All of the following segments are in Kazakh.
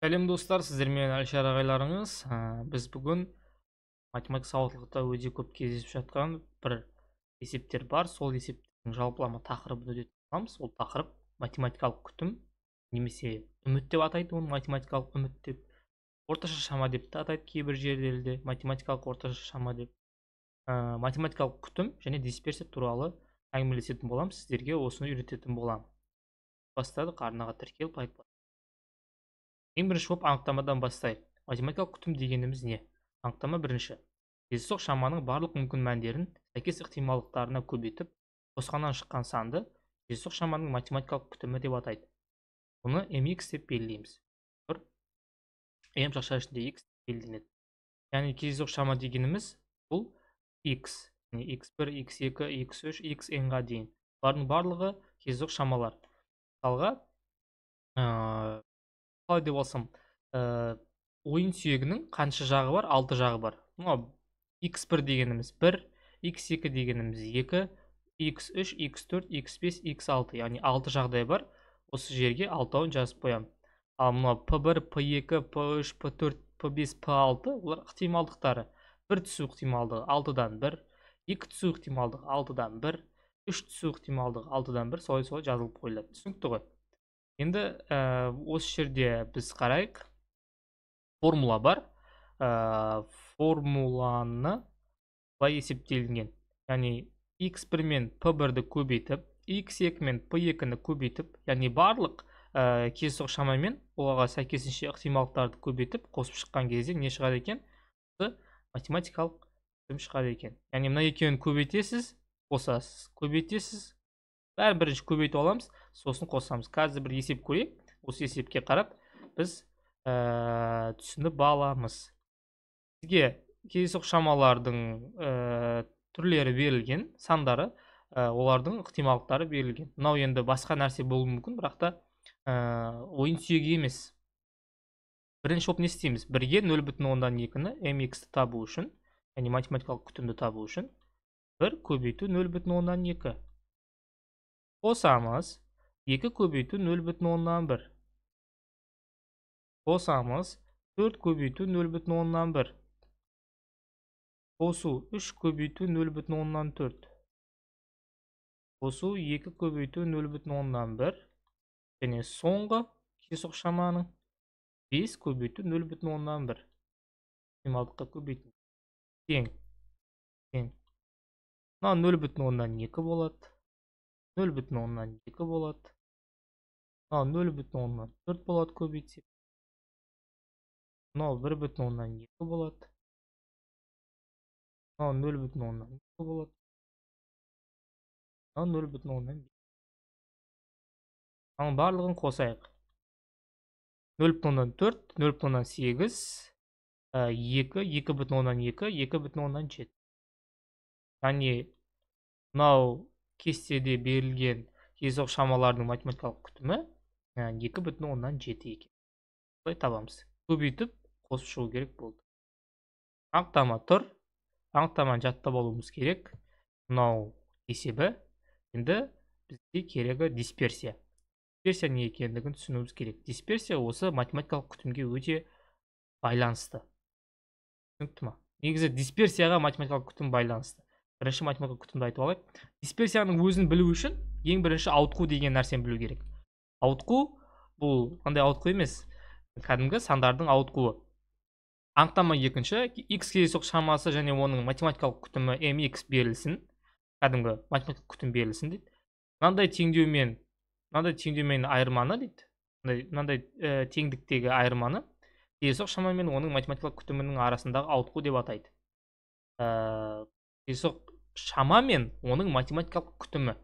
Сәлем достар, сіздермен Әлішер ағайларыңыз. Біз бүгін математика сауаттылықта өте көп кездесіп жатқан бір есептер бар. Сол есептің жалпылама тақырыбын өтетін боламыз. Ол тақырып математикалық күтім немесе үміт деп атайды оны, математикалық үміт деп. Орташа шама деп те атайды кейбір жерлерде, математикалық орташа шама деп. Математикалық күтім және дисперсия туралы әңгімелесетін боламыз. Сіздерге осыны үйрететін боламын. Бастадық, арнаға тіркеліп лайк басып. Ең бірінші болып анықтамадан бастайық. Математикалық күтім дегеніміз не? Анықтама бірінші. Кездейсоқ шаманың барлық мүмкін мәндерін сәйкес ықтималдықтарына көбейтіп, қосқаннан шыққан санды кездейсоқ шаманың математикалық күтімі деп атайды. Бұны mx деп белгілейміз. Бір m жақша ішінде x деп белгіленеді. Яғни кездейсоқ шама дегеніміз бұл x, яғни x1, x2, x3, xn-ға дейін. Бұлардың барлығы кездейсоқ шамалар. Мысалға, қалай деп алсам, ойын сүйегінің қанша жағы бар? 6 жағы бар. Мынау x1 дегеніміз 1, x2 дегеніміз 2, x3, x4, x5, x6, яғни 6 жағдай бар. Осы жерге алтауын жазып қоямын. Ал мынау p1, p2, p3, p4, p5, p6 олар ықтималдықтары. 1 түсу ықтималдығы 6-дан 1, 2 түсу ықтималдығы 6-дан 1, 3 түсу ықтималдығы 6-дан 1, солай-солай жазылып қойылады. Түсінікті ғой? Енді осы жерде біз қарайық. Формула бар. Формуланы былай есептелінген. Яғни x1 мен p1-ді көбейтіп, x2 мен p2-ні көбейтіп, яғни барлық кездейсоқ шамамен оларға сәйкесінше ықтималдықтарды көбейтіп, қосып шыққан кезде не шығады екен? Осы математикалық күтім шығады екен. Яғни мына екеуін көбейтесіз, қосасыз, көбейтесіз. Бәрін бірінші көбейтіп аламыз, сосын қосамыз. Қазір бір есеп көрейік. Осы есепке қарап біз түсініп аламыз. Бізге кездейсоқ шамалардың түрлері берілген, сандары, олардың ықтималдықтары берілген. Мынау енді басқа нәрсе болуы мүмкін, бірақ та ойын сүйегі емес. Бірінші болып не істейміз? Бірге нөл бүтін оннан екіні mx-ті табу үшін, яғни математикалық күтімді табу үшін 1 көбейту нөл бүтін оннан екі. Қосамыз 2 көбейту нөл бүтін оннан бір. Қосамыз 4 көбейту нөл бүтін оннан бір. Қосу 3 көбейту нөл бүтін оннан төрт. Қосу 2 көбейту нөл бүтін оннан бір. Және соңғы кездейсоқ шаманың 5 көбейту нөл бүтін оннан бір. Ықтималдыққа көбейту. Тең. Тең. Мынау нөл бүтін оннан екі болады. Нөл бүтін оннан екі болады. Мынау нөл бүтін оннан төрт болады көбейтсек. Мынау бір бүтін оннан екі болады. Мынау нөл бүтін оннан екі болады. Мынау нөл бүтін оннан бес. Мынаның барлығын қосайық. Нөл бүтін оннан төрт, нөл бүтін оннан сегіз, екі, екі бүтін оннан екі, екі бүтін оннан жеті. Яғни мынау кестеде берілген кездейсоқ шамалардың математикалық күтімі екі бүтін оннан жеті екен. Солай табамыз. Көбейтіп қосып шығу керек болды. Анықтама тұр. Анықтаманы жаттап алуымыз керек. Мынау есебі. Енді бізге керегі дисперсия. Дисперсия не екендігін түсінуіміз керек. Дисперсия осы математикалық күтімге өте байланысты. Түсінікті ма? Негізі дисперсияға математикалық күтім байланысты. Бірінші математикалық күтімді айтып алайық. Дисперсияның өзін білу үшін ең бірінші ауытқу деген нәрсені білу керек. Ауытқу бұл қандай ауытқу емес, кәдімгі сандардың ауытқуы. Анықтама екінші, x кездейсоқ шамасы және оның математикалық күтімі mx берілсін, кәдімгі математикалық күтім берілсін дейді. Мынандай теңдеумен, мынандай теңдеумен айырманы дейді. Мынандай теңдіктегі айырманы кездейсоқ шамамен оның математикалық күтімінің арасындағы ауытқу деп атайды. Кездейсоқ шамамен оның математикалық күтімі.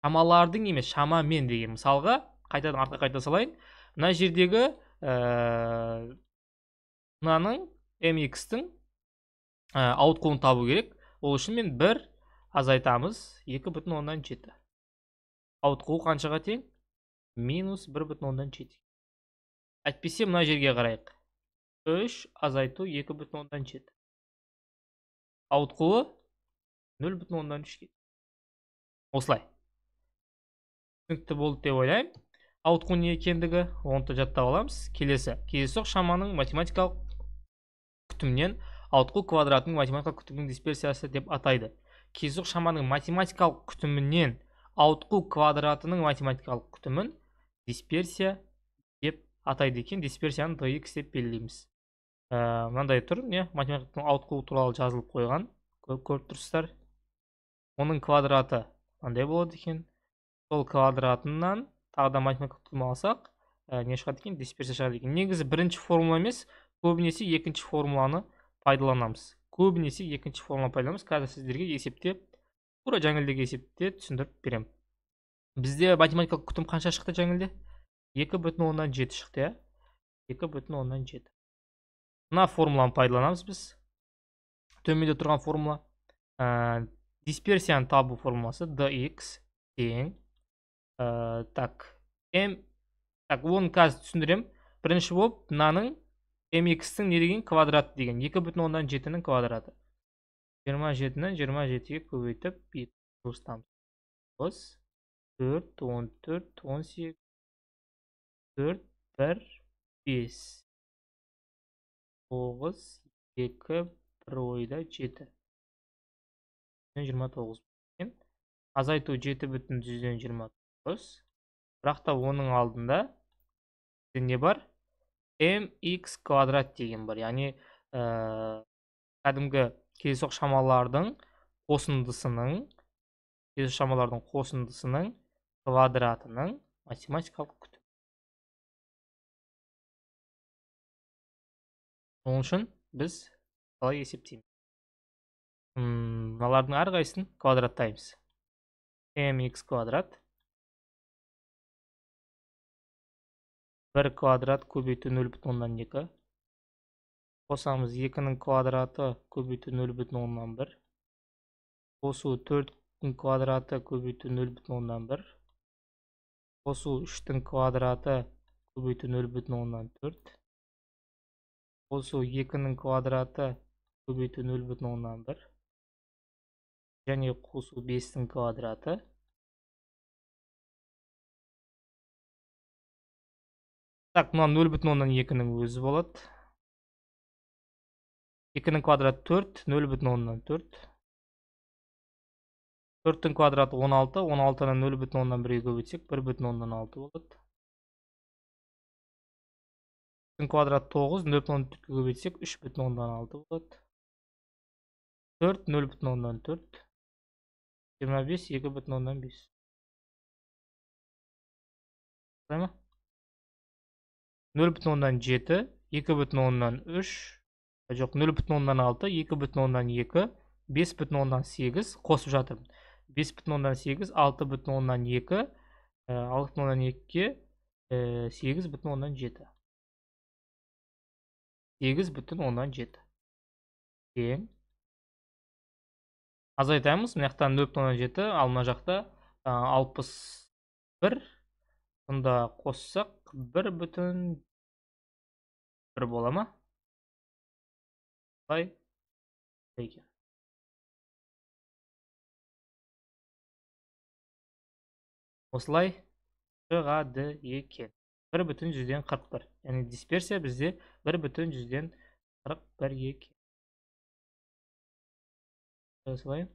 Шамалардың емес, шамамен деген. Мысалға, қайтадан артқа қайта салайын. Мына жердегі мынаның mx-тің ауытқуын табу керек. Ол үшін мен 1 азайтамыз екі бүтін оннан жеті. Ауытқуы қаншаға тең? Минус бір бүтін оннан жеті. Әйтпесе мына жерге қарайық. 3 азайту екі бүтін оннан жеті. Ауытқуы нөл бүтін оннан үшке. Осылай. Түсінікті болды деп ойлаймын. Ауытқу не екендігі, оны да жаттап аламыз. Келесі, кездейсоқ шаманың математикалық күтімнен ауытқу квадратының математикалық күтімінің дисперсиясы деп атайды. Кездейсоқ шаманың математикалық күтімінен ауытқу квадратының математикалық күтімін дисперсия деп атайды екен. Дисперсияны dx деп белгілейміз. Мынандай тұр, не, математикалық ауытқу туралы жазылып қойған, көріп тұрсыздар. Оның квадраты қандай болады екен? Сол квадратынан тағы да математикалық күтім алсақ, не шығады екен? Дисперсия шығады екен. Негізі бірінші формула емес, көбінесе екінші формуланы пайдаланамыз. Көбінесе екінші формуланы пайдаланамыз. Қазір сіздерге есепте, тура жаңылдегі есепте түсіндіріп беремін. Бізде математикалық күтім қанша шықты жаңылде? 2,7 шықты, иә? 2,7. Мына формуланы пайдаланамыз біз. Төменде тұрған формула. Дисперсияны табу формуласы dx тең. Так, m, так, оны қазір түсіндіремін. Бірінші болып мынаның mx-тің не деген квадраты деген 2,7-нің квадраты. 27-ні 27-ге көбейтіп 2 қосамыз. 9, 4, 14, 18, 4, 1, 5, 9, 2, 1 ойда 7. 29. Азайту 7,29. Бірақ та оның алдында не бар? Mx квадрат деген бар. Яғни кәдімгі кездейсоқ шамалардың қосындысының, кездейсоқ шамалардың қосындысының квадратының математикалық күтімі. Оның үшін біз қалай есептейміз? Мыналардың әрқайсысын квадраттаймыз. Mx квадрат 1 квадрат көбейту 0,2 қосамыз 2-нің квадраты көбейту 0,1 қосу 4-тің квадраты көбейту 0,1 қосу 3-тің квадраты көбейту 0,4 қосу 2-нің квадраты көбейту 0,1 және қосу 5-тің квадраты. Так, мына 0,2-нің өзі болады. 2-нің квадраты 4, 0,4. 4-тің квадраты 16, 16-ны 0,1-ге көбейтсек 1,6 болады. 3-тің квадраты 9, 0,4-ге көбейтсек 3,6 болады. 4, 0,4, 25, 2,5. Солай ма? 0,7, 2,3, жоқ, 0,6, 2,2, 5,8 қосып жатырмын. 5,8, 6,2, 6,2-ге 8,7. 8,7. Тең. Азайтамыз. Мына жақтан 0,7, ал мына жақта 61. Сонда қоссақ 1,1 бола ма? Қалай екен? Осылай шығады екен. 1,41. Яғни дисперсия бізде 1,41 екен. Осылай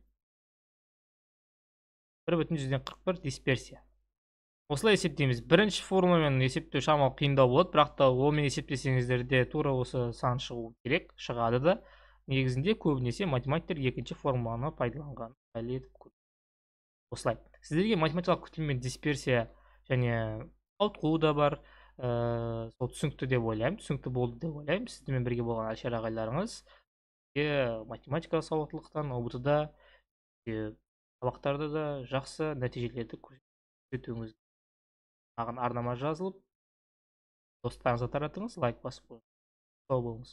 1,41 дисперсия. Осылай есептейміз. Бірінші формуламен есептеу шамалы қиындау болады, бірақ та онымен есептесеңіздер де тура осы сан шығу керек, шығады да. Негізінде көбінесе математиктер екінші формуланы пайдаланған. Осылай. Сіздерге математикалық күтім мен дисперсия және ауытқу да бар. Сол түсінікті деп ойлаймын, түсінікті болды деп ойлаймын. Сіздермен бірге болған Әлішер ағайларыңыз математикалық сауаттылықтан ҰБТ-да сабақтарда да жақсы нәтижелерді көрсетуіңіз. Маған арнама жазылып, достарыңызға таратыңыз, лайк басып қойыңыз. Сау болыңыз.